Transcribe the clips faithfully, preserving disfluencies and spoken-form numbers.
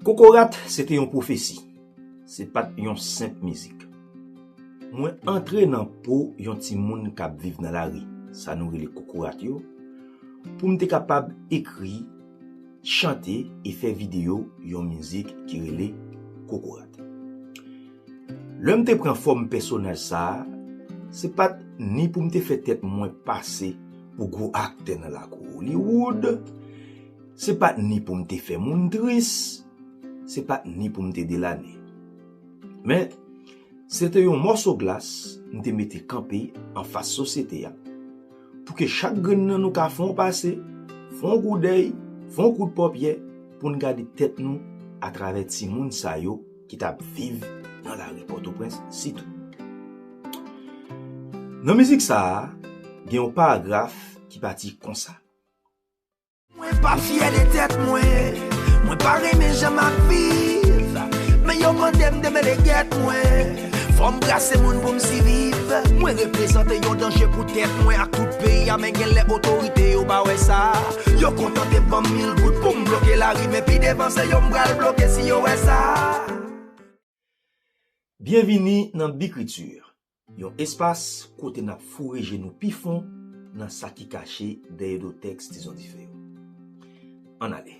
Kokorat se te yon pwofesi. Se pa t yon senp mizik. Mwen antre nan po yon timoun k ap viv nan lari, sa nou rele kokorat yo, pou m te kapab ekri, chante e fè videyo yon mizik ki rele Kokorat. Lè m te pran fòm pèsonaj sa a, se pa t ni pou m te fè tèt mwen pase pou gwo aktè nan lakou Hollywood, se pa t ni pou m te fè moun tris, se pa t ni pou m te delane. Men, se te yon mòso glas m te mete kanpe anfas sosyete a, pou ke chak grenn nan nou ka fè yon pase, fè yon koudèy, fè yon kout pòpyè, pou n gade tèt nou atravè timoun sa yo ki t ap viv nan lari Pòtoprens sitou. Nan mizik sa a, gen yon paragraf ki pati konsa. Mwen pa fyè de tèt mwen, mwen pa renmen jan m ap viv, men yo mande m demele gèt mwen, fò m brase moun pou m siviv. Mwen reprezante yon danje pou tèt mwen ak tout peyi a, men genlè otorite yo pa wè sa. Yo kontante ban m mil goud pou m bloke lari, men pi devan se yo m pral bloke si yo wè sa. Byenvini nan Bikriti, yon espas kote n ap foure je nou pi fon nan sa ki kache dèyè do tèks Tizon Dife yo. Ann ale.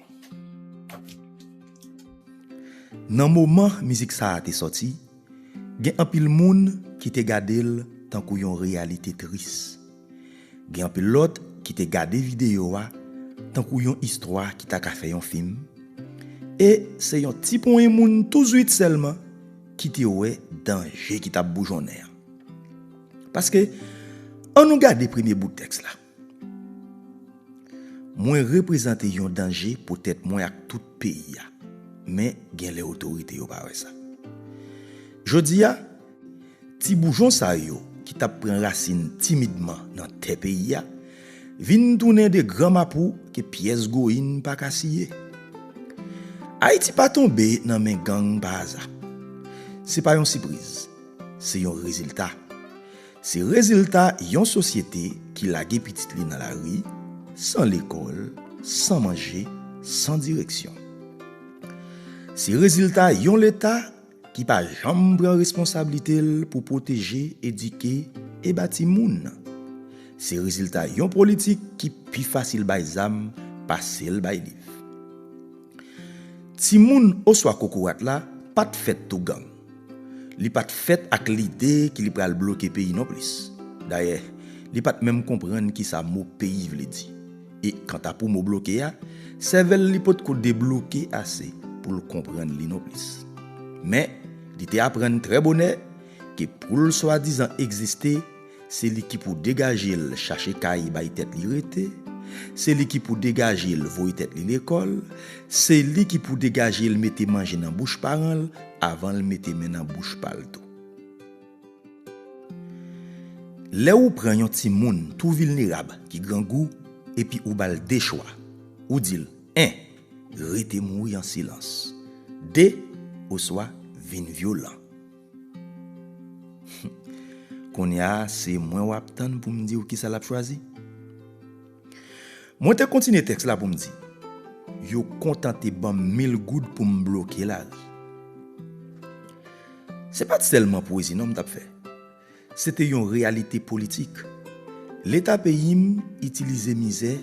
Nan moman mizik sa a te sòti, gen anpil moun ki te gade l tankou yon reyalite tris. Gen anpil lòt ki te gade videyo a tankou yon istwa ki ta ka fè yon fim. E se yon ti ponyen moun touzwit sèlman ki te wè danje ki t ap boujonnen an. Paske, ann nou gade premye bout tèks la. Mwen reprezante yon danje pou tèt mwen ak tout peyi a, men genlè otorite yo pa wè sa. Jodi a, ti boujon sa yo ki t ap pran rasin timidman nan tè peyi a, vin tounen de gran mapou ke pyès goyin pa ka siye. Ayiti pa tonbe nan men gang pa aza. Se pa yon sipriz, se yon rezilta. Se rezilta yon sosyete ki lage pitit li nan lari, san lekòl, san manje, san direksyon. Se rezilta yon Leta ki pa janm pran responsablite l pou pwoteje, edike e ba timoun. Se rezilta yon politik ki pi fasil bay zam pase l bay liv. Timoun oswa kokorat la pa t fèt tou gang. Li pa t fèt ak lide ke li pral bloke peyi nonplis. Dayè, li pa t menm konprann kisa mo peyi vle di. E kanta pou mo bloke a, sèvèl li potko debloke ase pou l konprann li nonplis. Men, li te aprann trè bonè ke pou l swadizan egziste, se li ki pou degaje l chache kay bay tèt li rete, se li ki pou degaje l voye tèt li lekòl, se li ki pou degaje l mete manje nan bouch paran l avan l mete men nan bouch pa l tou. Lè ou pran yon timoun tou vilnerab ki grangou epi ou ba l de chwa, ou di l, en, rete mouri an silans, de, oswa vin vyolan. Kounye a, se mwen w ap tann pou m di w kisa l ap chwazi. Mwen te kontinye tèks la pou m di, yo kontante ban m mil goud pou m bloke lari. Se pa t sèlman pwezi non m t ap fè. Se te yon reyalite politik. Leta peyi m itilize mizè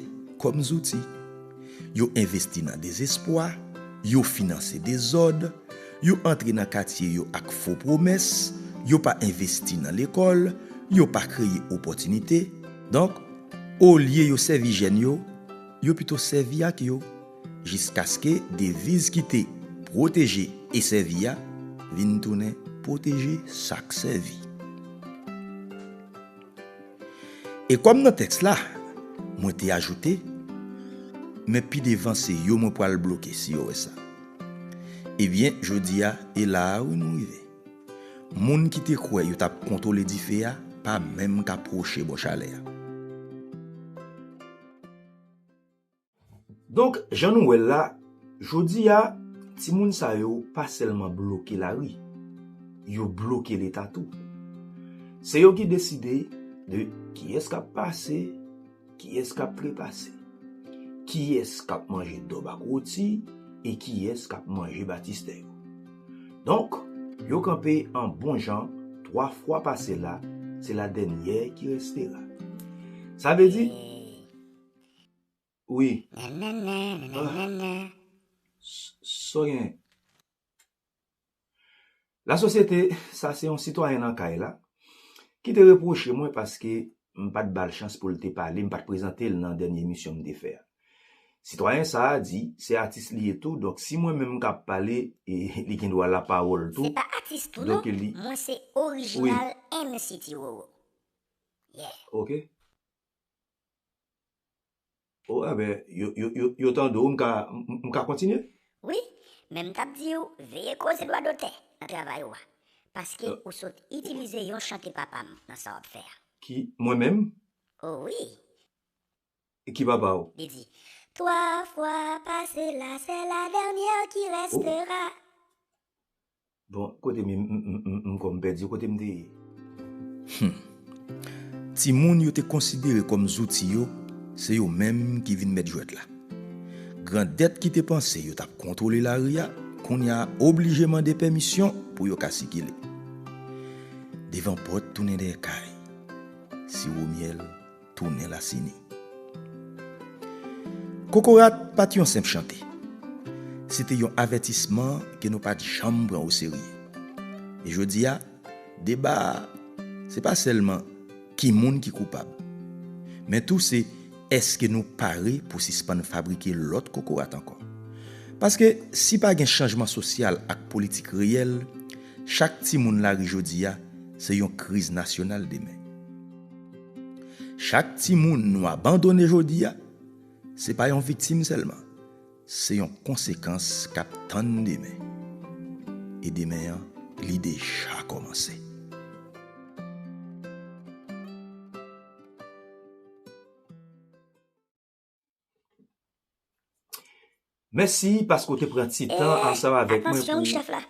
kòm zouti. Yo envesti nan dezespwa, yo finanse dezòd, yo antre nan katye yo ak fo pwomès, yo pa envesti nan lekòl, yo pa kreye opòtinite. Donk, olye yo sèvi jèn yo, yo pito sèvi ak yo, jiskaske deviz ki te pwoteje e sèvi a vin tounen pwoteje sa k sèvi. E kòm nan tèks la, mwen te ajoute, men pi devan se yo mwen pral bloke si yo wè sa. Ebyen, jodi a, e la a wi nou rive. Moun ki te kwè yo t ap kontwole dife a pa menm ka pwoche bò chalè a. Donk, jan nou wè l la, jodi a, timoun sa yo pa sèlman bloke lari, yo bloke Leta tou. Se yo ki deside de kiyès k ap pase, kiyès k ap trepase, kiyès k ap manje dòb ak woti, e kiyès k ap manje batistè yo. Donk, yo kanpe an bon jan, twa fwa pase la, c'est la dernière qui restera. Sa vle di, wi. Ah. S-, sa gen. Lasosyete, sa se yon sitwayen nan kay la, ki te repwoche mwen paske m pa t ba l chans pou l te pale, m pa t prezante l nan dènye emisyon m te fè a. Sitwayen sa a di, se atis li ye tou, donk si mwen menm m ka ap pale, e, li gen dwa lapawòl tou. Se pa atis tou, donk non. Li, mwen se orijinal M C Ti Roro. Yeah. Ok. O, enben, yo, yo, yo, yo tande w, m ka, m, m ka kontinye? Wi, men m t ap di w, veye koze dwa dotè nan travay ou a. Paske ou sot itilize yon chante papa m nan sa w ap fè a. Ki, mwen menm? O wi. E ki papa w? Li di, twa fwa pase la, c'est la dernière qui restera. Bon, kote m, m, m, m, m, kòm pèdi, kote m te ye? Hmm. Timoun yo te konsidere kòm zouti yo, se yo menm ki vin mèt jwèt la. Grandèt ki te panse yo t ap kontwole lari a, kounye a oblije mande pèmisyon pou yo ka sikile. Devan pòt tounen dèyè kay, siwo myèl tounen lasini. Kokorat pa t yon senp chante. Se te yon avètisman ke nou pa t janm pran oserye. E jodi a, deba a, se pa sèlman ki moun ki koupab, men tou se èske nou pare pou sispann fabrike lòt kokorat ankò. Paske si pa gen chanjman sosyal ak politik reyèl, chak timoun lari jodi a se yon kriz nasyonal demen. Chak timoun nou abandone jodi a, se pa yon viktim sèlman, se yon konsekans k ap tann demen. E demen an, li deja kòmanse. Mèsi paske w te pran ti tan ansanm avèk mwen pou... Atansyon, chèf la.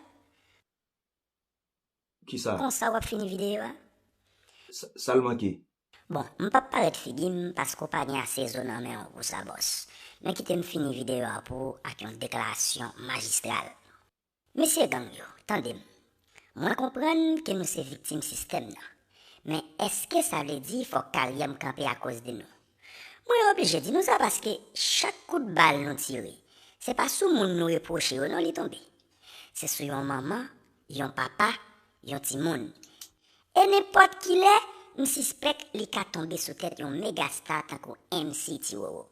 Kisa? Konsa w ap fini videyo a? Sa, sa l manke? Bon, m p ap parèt figi m paske w pa gen ase zo nan men w pou sa, bòs. Men kite m fini videyo a pou ou ak yon deklarasyon majistral. Mesye gang yo, tande m. Mwen konprann ke nou se viktim sistèm nan. Men èske sa vle di fòk karyè m kanpe akoz de nou? Mwen oblije di nou sa paske chak kout bal nou tire, se pa sou moun nou repwoche yo non li tonbe. Se sou yon manman, yon papa, yon timoun. E nenpòt kilè, m sispèk li ka tonbe sou tèt yon mega star tankou M C Ti Roro.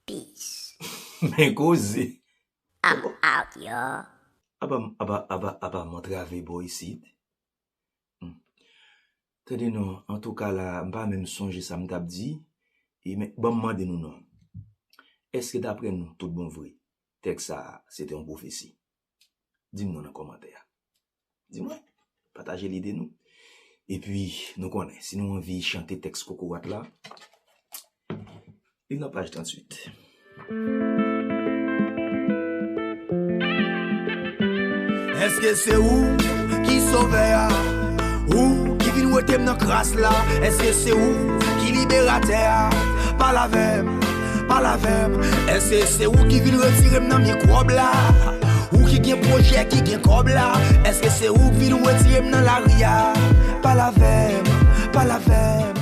Peace. Men koze. I'm out, y'all. Apa, apa, apa, apa m antrave bò isit? Hmm. Tande non, antouka la, m pa menm sonje sa m t ap di, e men, ban m mande nou non. Èske daprè nou, tout bon vre, tèks sa a, se te yon pwofesi? Di m non nan kòmantè a. Di mwen, pataje lide nou. Epi, nou konnen, si nou anvi chante tèks kokorat la, li nan paj tranntuit. Èske se ou ki sovè a? Ou ki vin wete m nan kras la? Èske se ou ki liberatè a? Pale avè m, pale avè m. Èske se ou ki vin retire m nan mikwòb la? Ou ki gen pwojè, ki gen kòb la? Èske se ou k vin retire m nan lari a? Pale avè m, pale avè m.